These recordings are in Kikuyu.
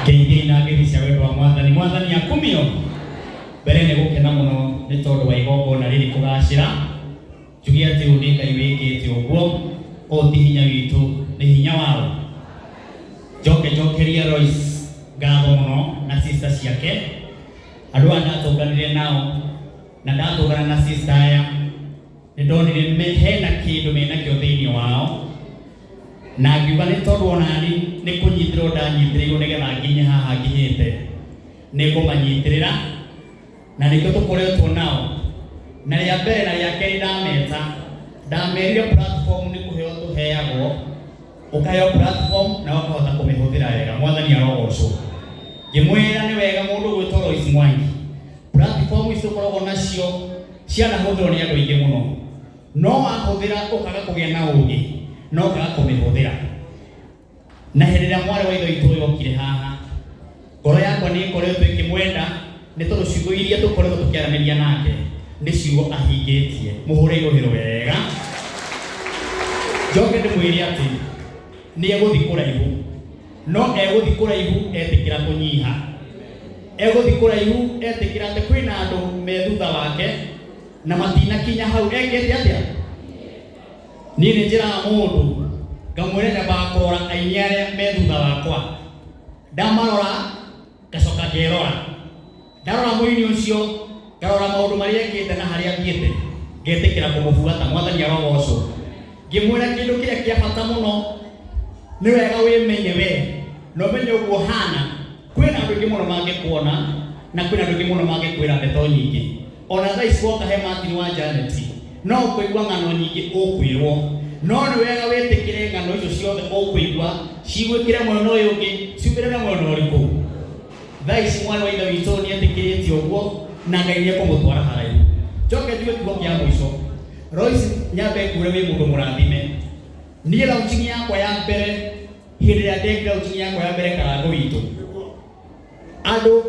Ngeithia na ngeithi cia wendo wa Mwathani. Mwathani akumio. Mbere nĩ gũkena mũno nĩ tondũ wa igongona rĩrĩ kũgacĩra. Njuge atĩ ũyũ nĩ Ngai wĩkĩte ũguo, ũyũ ti hinya witũ, nĩ hinya wao. Njoke njokerie Lois ngatho mũno na sister ciake. Andũ aya ndatũnganire nao na ndatũngana na sister aya nĩ ndonire hena kĩndũ menakĩo thĩinĩ wao na ngiuga nĩ tondũ onani nĩ kũnyitĩrĩrwo ndanyitĩrĩirwo nĩgetha nginye haha nginyĩte, nĩ ngũmanyitĩrĩra na nĩkĩo tũkoretwo nao. Na rĩa mbere na rĩa kerĩ ndameta, ndamerire platform nĩ kũheo tũheagwo, ũkaheo platform na ũkahota kũmĩhũthĩra wega. Mwathani arogocwo. Ngĩmwĩra nĩ wega mũndũ gwĩtwo Lois Mwangi, platform ici tũkoragwo nacio cianahũthĩrwo nĩ andũ aingĩ mũno, no wahũthĩra ũkaga kũgĩa na ũgĩ na ũkaga kũmĩhũthĩra. Na hĩndĩ ĩrĩa mwarĩ wa ithe witũ ũyũ okire haha, ngoro yakwa nĩ ĩkoretwo ĩkĩmwenda nĩ tondũ ciugo iria tũkoretwo tũkĩaranĩria nake nĩ ciugo ahingĩtie. Mũhũre irũhĩro wega. Njoke ndĩmwĩre atĩ nĩ egũthiĩ kũraihu, no egũthiĩ kũraihu etĩkĩra kũnyiha. Egũthiĩ kũraihu etĩkĩra atĩ kwĩna andũ me thutha wake na matinakinya hau ekĩte atĩa. Niĩ nĩ njĩraga mũndũ ngamwĩra nyambaga kũrora aini arĩa me thutha wakwa, ndamarora ngacoka ngerora, ndarora mũini ũcio ngarora maũndũ marĩa ekĩte na harĩa athiĩte, ngetĩkĩra kũmũbuata. Mwathani arogocwo. Ngĩmwĩra kĩndũ kĩrĩa kĩa bata mũno nĩ wega wĩmenye we na ũmenye ũguo ũhana. Kwĩna andũ aingĩ mũno mangĩkuona na kwĩna andũ aingĩ mũno mangĩkwĩra ndeto nyingĩ. Ona thaa ici woka he Martin wa Janet no ũkũigua ng'ano nyingĩ ũkwĩrwo, no nĩ wega wĩtĩkĩre ng'ano icio ciothe ũkũigua cigwĩkĩre mwena ũyũ ũngĩ ciumĩre na mwena ũrĩkũ. Thaa ici mwarĩ wa ithe witũ nĩ etĩkĩrĩte ũguo na Ngai nĩ ekũmũtwara haraihu. Njoke njuge kiugo kĩa mũico, Lois nyambe ngwĩre wĩ mũndũ mũrathime. Niĩ launching yakwa ya mbere hĩndĩ ĩrĩa ndekire launching yakwa ya mbere Karangũ witũ, andũ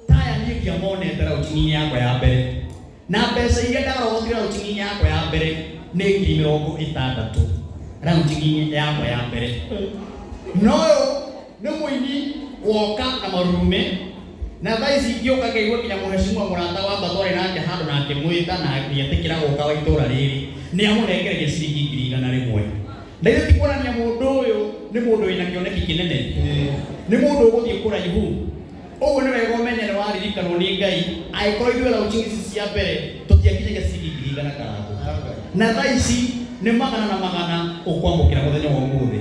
ta aya niĩ ndiamonete launching yakwa ya mbere, na mbeca iria ndarogotire launching yakwa ya mbere nĩ 60,000 launching yakwa ya mbere. No ũyũ nĩ mũini woka na marurume, na thaa ici ingĩũka ngaigua nginya mũhecimua mũrata wakwa twarĩ nake handũ na akĩmwĩta na agĩetĩkĩra gũka wa itũra rĩrĩ, nĩ amũnengereria ciringi 100,000. Na ithuĩ ti kuonania mũndũ ũyũ nĩ mũndũ wĩna kĩoneki kĩnene, nĩ mũndũ ũgũthiĩ kũraihu. Ũguo nĩ wega ũmenye nĩ waririkanwo nĩ Ngai, angĩkorwo ithuĩ launching ici cia mbere tũtiakinyagia ciringi 100,000 Karangũ, na thaa ici nĩ magana na magana ũkwamũkĩra mũthenya wa ũmũthĩ.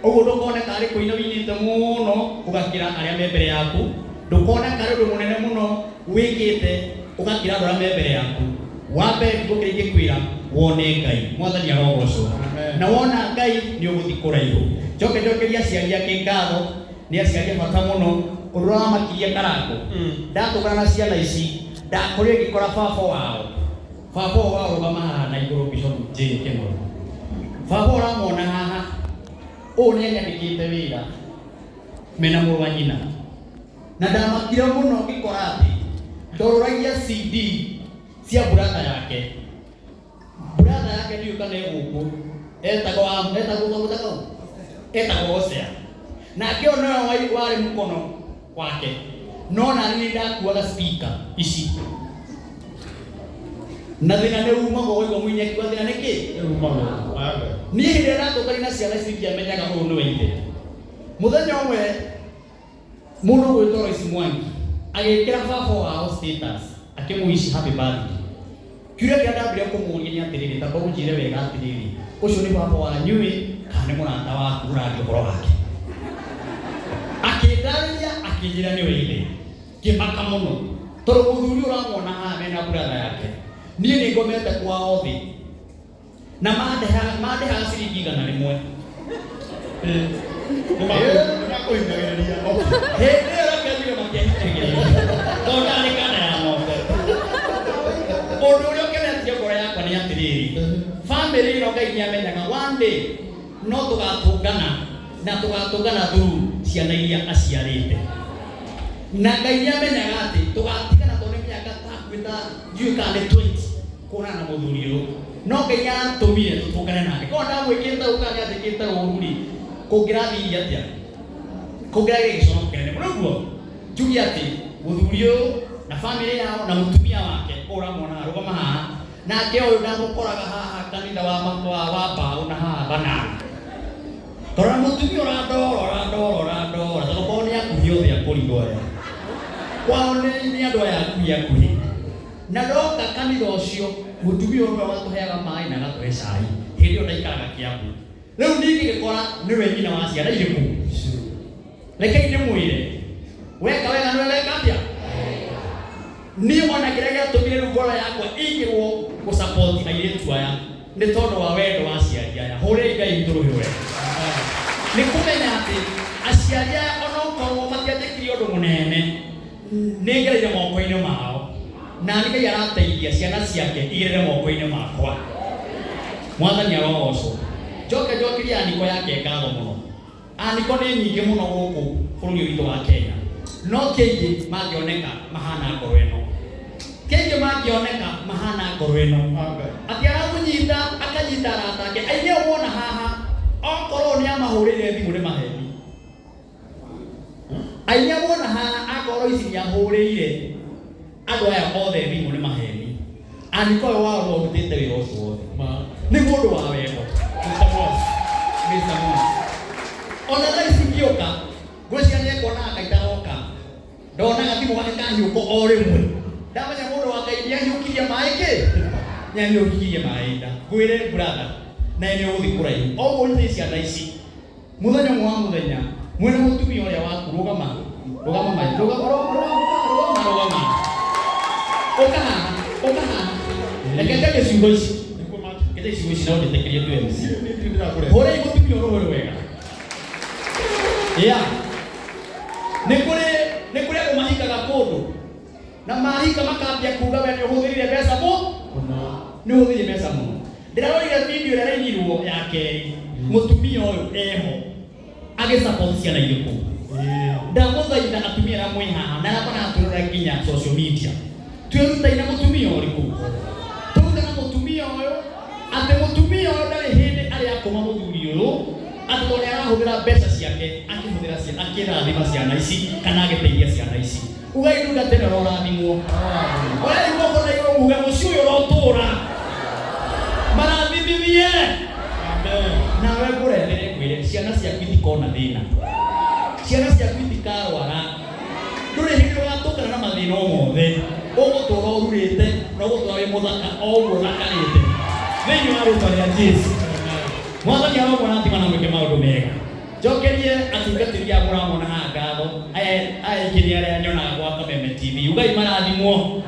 Ũguo ndũkone karĩ kũina ũinĩte mũno ũgakĩra arĩa me mbere yaku, ndũkone karĩ ũndũ mũnene mũno wĩkĩte ũgakĩra andũ arĩa me mbere yaku. Wa mbere kiugo kĩrĩa ingĩkwĩra wone Ngai. Mwathani arogocwo. Na wona Ngai nĩ ũgũthiĩ kũraihu. Njoke njokerie aciari ake ngatho, nĩ aciari a bata mũno. Ũndũ ũrĩa wamakirie Karangũ, ndatũngana na ciana ici, ndakorire ngĩkora baba wao. Baba ũyũ wao rũgama haha na igũrũ Bishop Jane Kĩmũrũ. Baba ũramwona haha, ũyũ nĩ anyandĩkĩte wĩra mena mũrũ wa nyina. Na ndamakire mũno ngĩkora atĩ ndorũragia CD cia brother yake. Brother yake ndiũĩ kana e gũkũ, etagwo etagwo etagwo etagwo Hosea. Nake ũyũ nĩwe warĩ mũkono wake, no nani nĩ ndakuaga speaker ici. Na thĩna nĩ umagwo waigua mũini akiuga thĩna nĩ kĩ? Niĩ hĩndĩ ĩrĩa ndatũngani na ciana ici ndiamenyaga ũyũ nĩwe ithe. Mũthenya ũmwe mũndũ ũgwĩtwo Lois Mwangi agĩkĩra baba wao status akĩmũici happy birthday. Kĩũria kĩrĩa ndambire kũmũria nĩ atĩrĩrĩ, tamba ũnjĩre wega atĩrĩrĩ, ũcio nĩ baba wanyu ĩ kana nĩ mũrata waku ũraria ũhoro wake? Akĩndarĩria akĩnjĩra nĩwe ithe. Ngĩmaka mũno tondũ mũthuri ũramwona haha mena brother yake, niĩ nĩ ngomete kwao thĩ na mandĩhaga ciringi 100. Nĩmakũhinyagĩrĩria. Hĩndĩ ĩyo reke njuge matiahinyagĩrĩria tondũ ndarĩ kana ya ng'ombe. Ũndũ ũrĩa ũkenetie ngoro yakwa nĩ atĩrĩrĩ, bamĩrĩ ĩno Ngai nĩ amenyaga one day no tũgatũngana na tũgatũngana through ciana iria aciarĩte. Na Ngai nĩ amenyaga atĩ tũgatigana tondũ nĩ mĩaka ta hakuhĩ ta ndiũĩ kana nĩ 20 kuonana na mũthuri ũyũ, no Ngai nĩ aratũmire tũtũngane nake. Korwo ndamwĩkĩte ũũ kana nĩ anjĩkĩte ũru rĩ, kũngĩrathiire atĩa? Kũngĩragĩire gĩconoko kĩnene mũno, nĩguo? Njuge atĩ mũthuri ũyũ na bamĩrĩ yao na mũtumia wake ũramwona arũgama haha nake ũyũ ndamũkoraga haha kanitha wa wa mbaũ na haha banana tondũ mũtumia ũrandora ũrandora ũrandora tondũ kwao nĩ akuhĩ othe akũrigo aya kwao nĩ andũ aya akuhĩ akuhĩ na ndoka kanitha ũcio mũtumia ũmwe watũheaga maĩ na agatũhe cai hĩndĩ ĩyo ndaikaraga Kiambu rĩu ningĩ gĩkora nĩwe nyina wa ciana irĩkũ. Rekei ndĩmwĩre weka wega nĩwe weka atĩa. Niĩ ona kĩrĩa gĩatũmire rĩu ngoro yakwa ĩingĩrwo gũsupport airĩtu aya nĩ tondũ wa wendo wa aciari aya. Hũrĩrai Ngai witũ rũhĩ wega. Nĩ kũmenya atĩ aciari aya onokorwo matianjĩkire ũndũ mũnene nĩ ngereire moko-inĩ mao na nĩ Ngai arateithia ciana ciake igerere moko-inĩ makwa. Mwathani arogocwo. Njoke njokerie Aniko yake ngatho mũno. Aniko nĩ nyingĩ mũno gũkũ bũrũri witũ wa Kenya no kĩingĩ mangĩoneka mahana ngoro ĩno kĩingĩ mangĩoneka mahana ngoro ĩno atĩ aramũnyita akanyita arata ake aine wona haha okorwo nĩ amahũrĩire thimũ nĩ maheni aine wona haha akorwo ici nĩ ahũrĩire andũ aya othe thimũ nĩ maheni Aniko ũyũ wao nĩwe ũrutĩte wĩra ũcio wothe nĩ mũndũ wa wendo. Mr. Mwasi. Mr. Mwasi. Ona thaa ici ngĩũka ngwĩciria nĩ ekuonaga kaĩ itaroka ndonaga thimũ gake kahiũka o rĩmwe ndamenya mũndũ wa Ngai nĩahiũkirie maĩ kĩ nĩahiũkirie maĩ nda ngwĩre brother nawe nĩ ũgũthiĩ kũraihu o ũguo ũnyitĩte ciana ici mũthenya ũmwe wa mũthenya mwĩna mũtumia ũrĩa waku rũgama rũgama mai rũgama rũgama rũgama rũgama ũka haha ũka haha reke njarie ciugo ici reke njarie ciugo ici na ũnjĩtĩkĩrie tu MC. Hũrei mũtumia ũyũ rũhĩ wega. Yeah. Nĩ kũrĩ andũ mahikaga kũndũ na mahika makambia kuga we nĩ ũhũthĩrire mbeca mũ nĩ ũhũthĩrire mbeca mũno. Ndĩrarorire video ĩrĩa ĩrainirwo ya kerĩ mũtumia ũyũ eho agĩsupport ciana irĩkũ. Ndamũthaitha atumia arĩa mwĩ haha na arĩa maratwĩrora nginya social media twĩrutaine na mũtumia ũrĩkũ tũrute na mũtumia ũyũ atĩ mũtumia ũyũ ndarĩ hĩndĩ arĩ akũma mũthuri ũyũ atĩ tondũ nĩ arahũthĩra mbeca ciake akĩhũthĩra ciana akĩrathima ciana ici kana agĩteithia ciana ici. Ugai ndungata ĩno ũrorathimwo. Oyai guoko na igũrũ muge mũciĩ ũyũ ũrotũra marathimithie. Nawe ngũrethere ngwĩre ciana ciaku itikona thĩna ciana ciaku itikarwara ndũrĩ hĩndĩ ũgatũngana na mathĩna o mothe ũgũtũra ũrurĩte na ũgũtũra wĩ mũthaka o ũguo ũthakarĩte thĩinĩ wa rĩtwa rĩa Jesu. Mwathani aromũrathima na mwĩke maũndũ mega. Njokerie atungatĩri aya mũramona haha ngatho aya aingĩ nĩ arĩa nyonaga gwa Kameme TV. Ugai marathimwo.